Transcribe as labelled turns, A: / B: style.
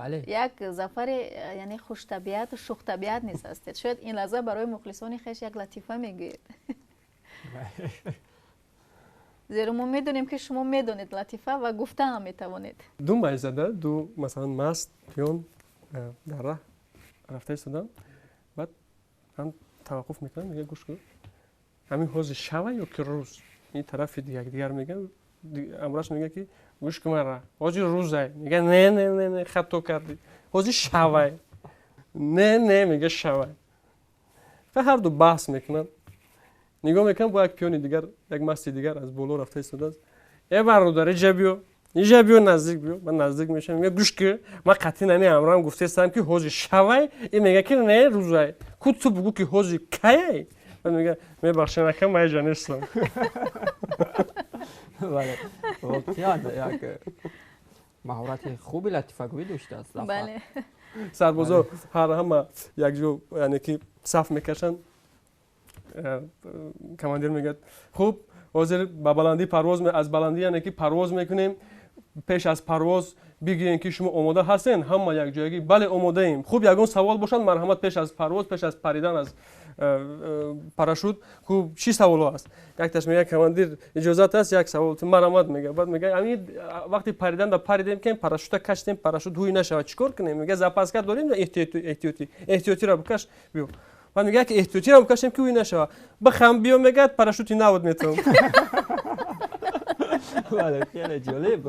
A: Бале.
B: Як Зафари, яъне хуштабиату шӯхтабиат низ ҳастед. Шояд ин лаҳза барои мухлисони хеш як латифа мегӯед, зеро мо медонем, ки шумо медонед латифа ва гуфта ҳам метавонед.
C: Ду майзада, ду, масалан, маст, пиён дар раҳ рафта истоданд. Баъд ҳам таваққуф мекунанд, мега: «Гӯш кун, ҳамин ҳозир шава ё ки рӯз?» Ин тарафи якдигар мега. Амраш мега, ки: «Гӯш кун мара, ҳозир рӯзай». Мега: «Не, не, не, не, хато кардӣ, ҳозир шавай». «Не, не, — мега, — шавай». Ҳарду баҳс мекунанд. Нигоҳ мекунам, бо як пиёни дигар, як масти дигар аз боло рафта истодааст. «Э, бародар, иҷа биё, иҷа биё, наздик биё». Ман наздик мешавам. Мега: «Гӯш ки, ман қатъи нами ҳамроҳам гуфтаистам, ки ҳозир шавай, ин мега, ки не, рӯзай. Ку ту бугӯ, ки ҳозир каяй?» Баъд мега: «Мебахшед, ака, ман иҷа нестам».
A: Бале, воқеан як маҳорати хуби латифагӯӣ доштааст.
B: Бале.
C: Сарбозо ҳар ҳама якҷо, яъне ки саф мекашанд. Командир мегӯяд: «Хуб, ҳозир ба баландӣ парвоз, аз баландӣ, яъне ки парвоз мекунем. Пеш аз парвоз бигӯем, ки шумо омода ҳастен?» Ҳама якҷоягӣ: «Бале, омодаем». «Хуб, ягон савол бошад, марҳамат, пеш аз парвоз, пеш аз паридан аз парашют. Хуб, чӣ саволҳо аст?» Якташ мега: «Командир, иҷозат аст як савол?» «Марҳамат», мега. Баъд мега: «Ҳамин вақти паридан да паридем, ки парашюта кашидем, парашют ҳуй нашавад, чӣ кор кунем?» Мега: «Запаска дорем, эҳтиётӣ, эҳтиётиро бикаш, биё». Баъд мега, ки эҳтиётиро бикашем, ки ҳуй нашавад, бихам, биё, мегӯяд, парашюти навод метавон.
A: Бале, хеле ҷолиб.